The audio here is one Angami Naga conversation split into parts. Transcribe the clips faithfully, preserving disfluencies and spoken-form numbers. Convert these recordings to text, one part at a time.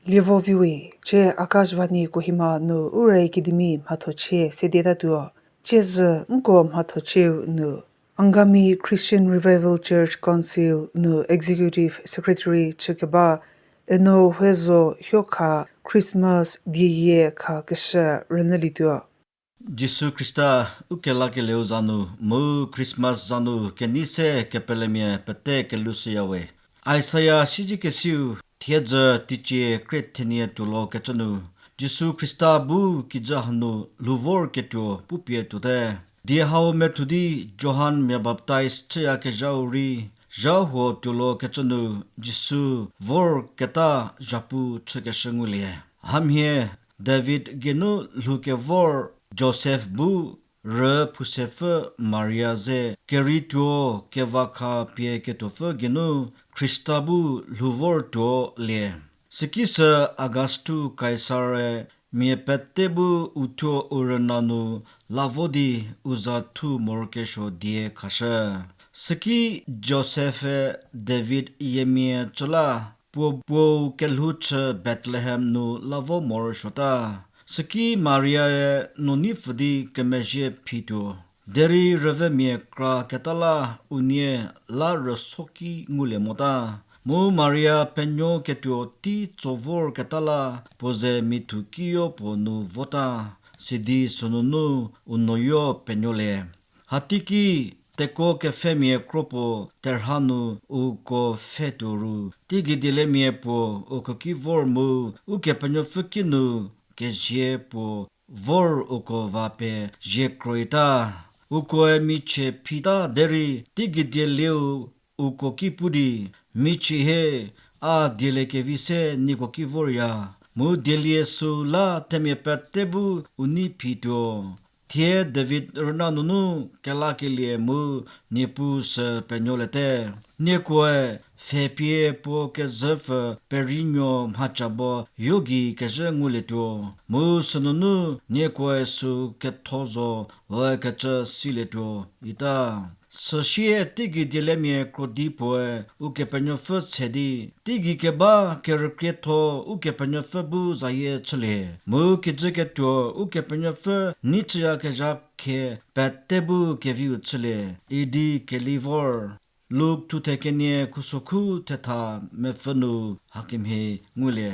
Lievo viwe, cie Akashvani Kohima nu Ura Academy mhathochie sedietatuo. Cie zü nko mhathochieu nu Angami Christian Revival Church Council nu Executive Secretary chükeba Eno Huezo Hiokha Christmas dieyie kha keshü rünyülietuo. Jisu Khrista ukelakelieu za nu mu Christmas za nu kenei se kepelemia pete kelushüyawe. Isaiah siedzekesiu thiedzü teicie krie thenie tuo lo kecü nu, Jisu Khrista bu kijü hanu lhou vorketuo pupie tuote. Die hau methu di Johan mia baptaiz chüyakezhau rei, zha huo tuo lo kecü nu Jisu vorketa zhapu chükeshü ngulie. Hamhie David geinu lhoukevor Josef bu rü phusepfü Maria ze kerei tuo kevakha pie ketuopfü geinu Khrista bu lhou vor tuo lie. Sükisü Agustu Kaisare mia pete bu uthuo u rüna nu la vo di u za thu morokesuo die khashü. Süki Josef-e David yiemia cü la puo puou kelhou chü Bethlehem nu la vo morosuota. Süki Mariae nunei pfü di kemezhie phituo. Derei rüvemia kra keta la unie la rüsoki ngulie mota. Mu Maria penuo ketuo tei tso vorketa la puo ze mithu kiyo puo nu vota. Sidi sünunu u nuoyo penuolie. Hateiki tekuo kepfhemia kro puo terha nu uko pfhetuo ru, teigei dielemia puo uko ki vor mu Ukepenuopfü kinu kezie puo vor uko va pie zie kroita. Ukoe michie phita derei teigei dielieu uko ki pu di, michie hie, a dieliekevi se nieko ki vorya. Mu dielie süu la themia pete bu u nei phituo. Thie David rüna nunu kelakelie mu Niepuu sü penuoliete. Niekoe pfhepie puo kezhüpfü perinuo mhacabo yo gei kezhü ngulietuo. Mu sünunu niekoe sü ketho zo ükecü silietuo, ita. Süsie teigei dielemia krodi puoe Ukepenuopfü tshe di, teigei keba kerükrietho Ukepenuopfü bu zayie chülie. Mu kijü ketuo Ukepenuopfü nei chüyakezha khe pete bu keviu chülie, idi kelie vor. Luk thuthe kenie khusokhu thetha mepfü nu hakemhie ngulie.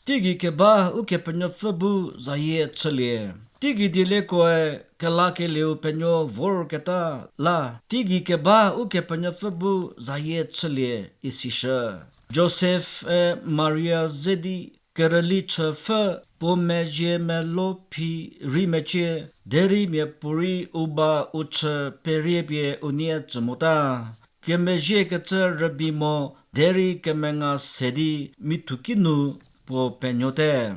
Teigei keba Ukepenuopfü bu zayie chülie. Teigei dieliekoe kelakelieu penuo vorketa la, teigei keba Ukepenuopfü bu zayie chülie isishü. Josef-e Maria ze di kerüli chüpfü puo mezhie melo phi rei mecie, derei miapuorei u ba u chü perie pie unie tsü mota. Kemezhiekecü rübei mo, derei kemenga se di mithuki nu puo penuote.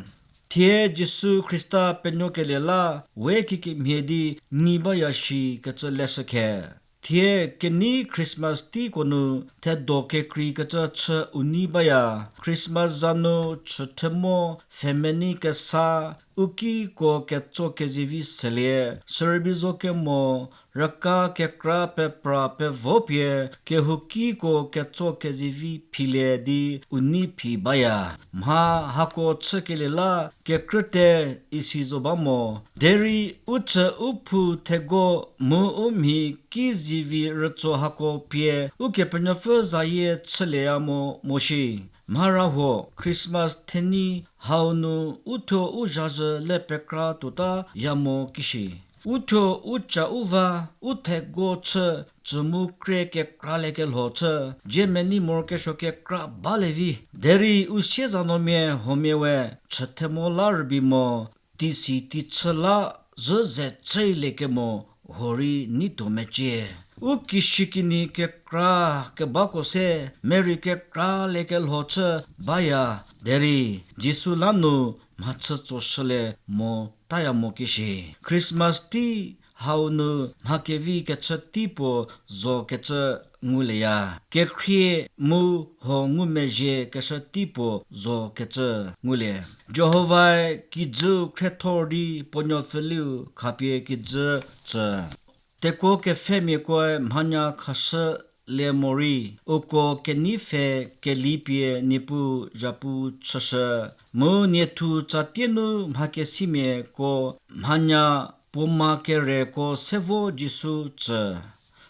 Thie Jisu Khrista penuokelie la we kikemhie di nyi baya shikecü leshü khe. Thie kenei Christmas teiko nu thedo kekreikecü chü u nei baya. Christmas za nu chüthemo pfhemenei kesa, u kiko ketso kezivi selie, sürübei zo kemo, rüka kekra pepra pevo pie, kehoukiko ketso kezivi philie di u nei phi baya. Mha hako chükelie la kekrüte isi zo ba mo. Derei u chü u phou thego mu u mhi ki zivi rütso hako pie Ukepenuopfü zayie chülieya mo moshi. Mharahuo Christmas thenyi hau nu uthuo u zhazhü le pekra tuota ya mo kishi. Uthuo u ca u va, u thego chü, cümu krie kekraliekelho chü, dzie menei morokesuo kekra balie vi. Derei u siezanuomia huomia we chüthemo la rübei mo, teisi teichü la zhü ze chüliekemo huorei neituo mecie. U kishükinyi kekra kebako se merei kekraliekelho chü baya, derei Jisu la nu mhachü tsoshülie mo taya mo kishi. Christmas tei hau nu mha kevi kechü tei puo zokecü ngulieya. Kekhrie mu ho ngumezhie keshü tei puo zokecü ngulie. Jihovae kijüu khriethor di puo nuopfüliu khapie kijü tsü. Tekuo kepfhemiakoe mhanya khashülie morei, uko kenei pfhe kelipie Niepuu zhapu chüshü. Mu niethu tsatie nu mhakesimiako mhanya puoma kereko se vo Jisu tsü.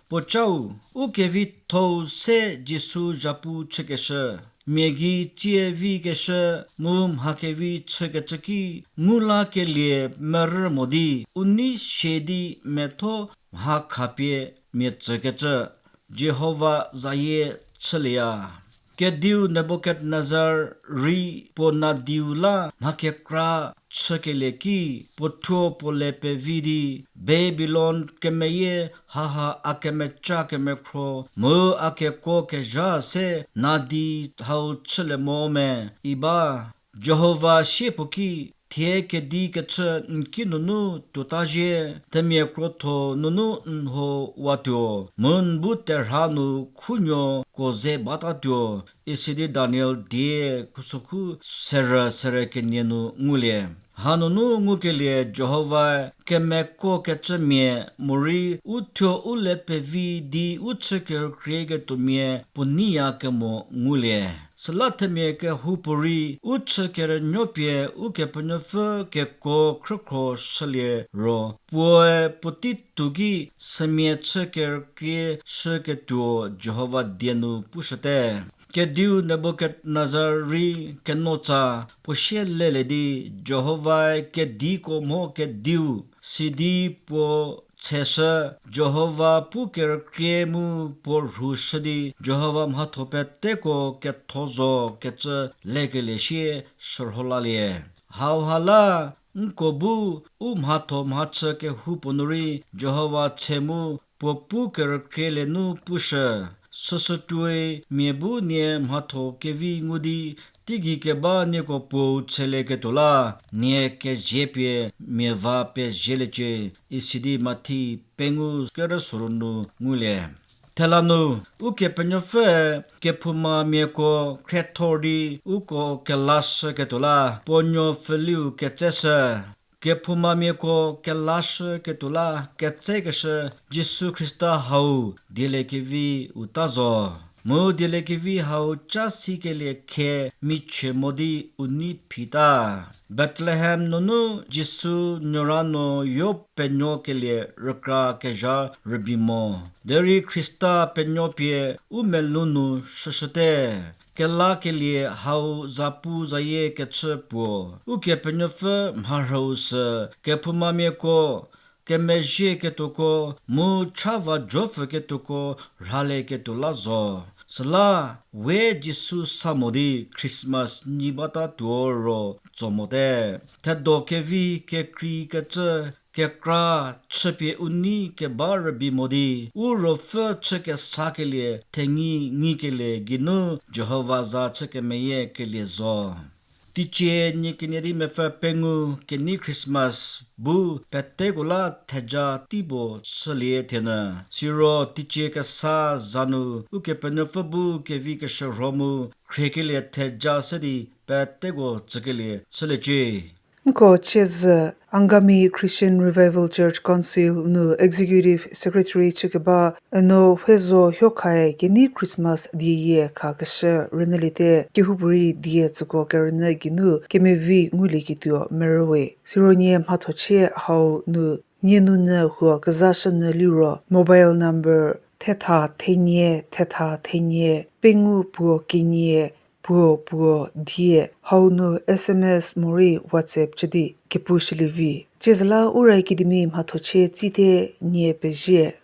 Puocau, u kevithou se Jisu zhapu chükeshü, mia gei tsie vikeshü mu mha kevi chükecü ki, ngu lakelie merü mo di, u nei sie di metho mha khapie mia tsükecü, Jihova zayie chülieya. Kediu Nebukadnezar rei puo nadiu la mha kekra chükelie ki, puo thuo puo le pevi di, Babilon kemeyie haha a kemeca kemekhro mu a kekuo kezha se nadi hau chülie mo me, iba, Jihova sie puo ki, thie kedi kechü n ki nunu tuota zhie, themia krotho nunu n ho watuo, mu n bu terha nu khunuoko ze batatuo, isidi Daniel die khusokhu serü serü kenie nu ngulie. Hanunu ngukelie Jihovae kemeko kecümia morei u thuo u le pevi di u chü kerükrie ketuomia puo neiya kemo ngulie. Süla themia kehoupuorei u chü kerünuopie Ukepenuopfü kekuo khrükhro shülie ro, puoe puotei tuo ki sümia chü kerükrie shüketuo Jihova die nu pushüte. Kediu Nebukadnezar rei kenotsa puo sie lelie di, Jihovae kediko mho kediu, sidi puo tsheshü, Jihova pu kerükrie mu puo rhushü di, Jihova mhatho peteko ketho zo kecü lekelie sie shürho lalie. Hauha la, nko bu u mhatho mhachü kehoupuo nu rei Jihova tshe mu puo pu kerükrielie nu pushü. Süsütuoi mia bu nie mhatho kevi ngu di, teigei keba nieko Puou tshelieketuo la, nie kezie pie mia va pezieliecie, isidi Mathi pengou kerü soru nu ngulie. Thela nu, Ukepenuopfüe kephoumamiako khriethor di uko kelashüketuo la puo nuopfüliu ketseshü. Kephoumamiako kelashüketuo la ketsekeshü Jisu Khrista hau dieliekevi u ta zo. Mu dieliekevi hau ca sikelie khe michie mo di u nei phita. Bethlehem nunu Jisu nuorano yo penuokelie rükra kezha rübei mo. Derei Khrista penuo pie u melou nu shüshüte. Kelakelie hau zapu zayie kechü puo. Ukepenuopfü mharhüu sü kephoumamiako, kemezhieketuoko, mu cha va jopfü ketuoko rhalieketuo la zo. Süla, we Jisu sa mo di Christmas nyi bata tuo ro tso mote. Thedo kevi kekreikecü kekra chüpie u nei keba rübei mo di, u ruopfü chü kesakelie thenyi ngikelie geinu Jihova za chü kemeyiekelie zo. Teicie nie kenie di mepfü pengou kenei Christmas bu peteko la theja tei puo chülie thenyü. Siro teicie kesa za nu Ukepenuopfü bu kevi keshürho mu khriekelie theja se di peteko tsükelie chüliecie. Nko ciezü, Angami Christian Revival Church Council nu Executive Secretary chükeba Eno Huezo Hiokhae kenei Christmas dieyie khakeshü rünyüliete. Kehoupuorei die tsüko kerünyü geinu kemevi ngulieketuo merüwe. Siro nie mhathochie hau nu nie nunyü huo kezashünyü liro mobile number thetha thenie thetha thenie pengou puo kenie puo puo die hau nu S M S morei WhatsApp chü di kepushülie vi. Ciezüla Ura Academy mhathochie tsite nie pezie.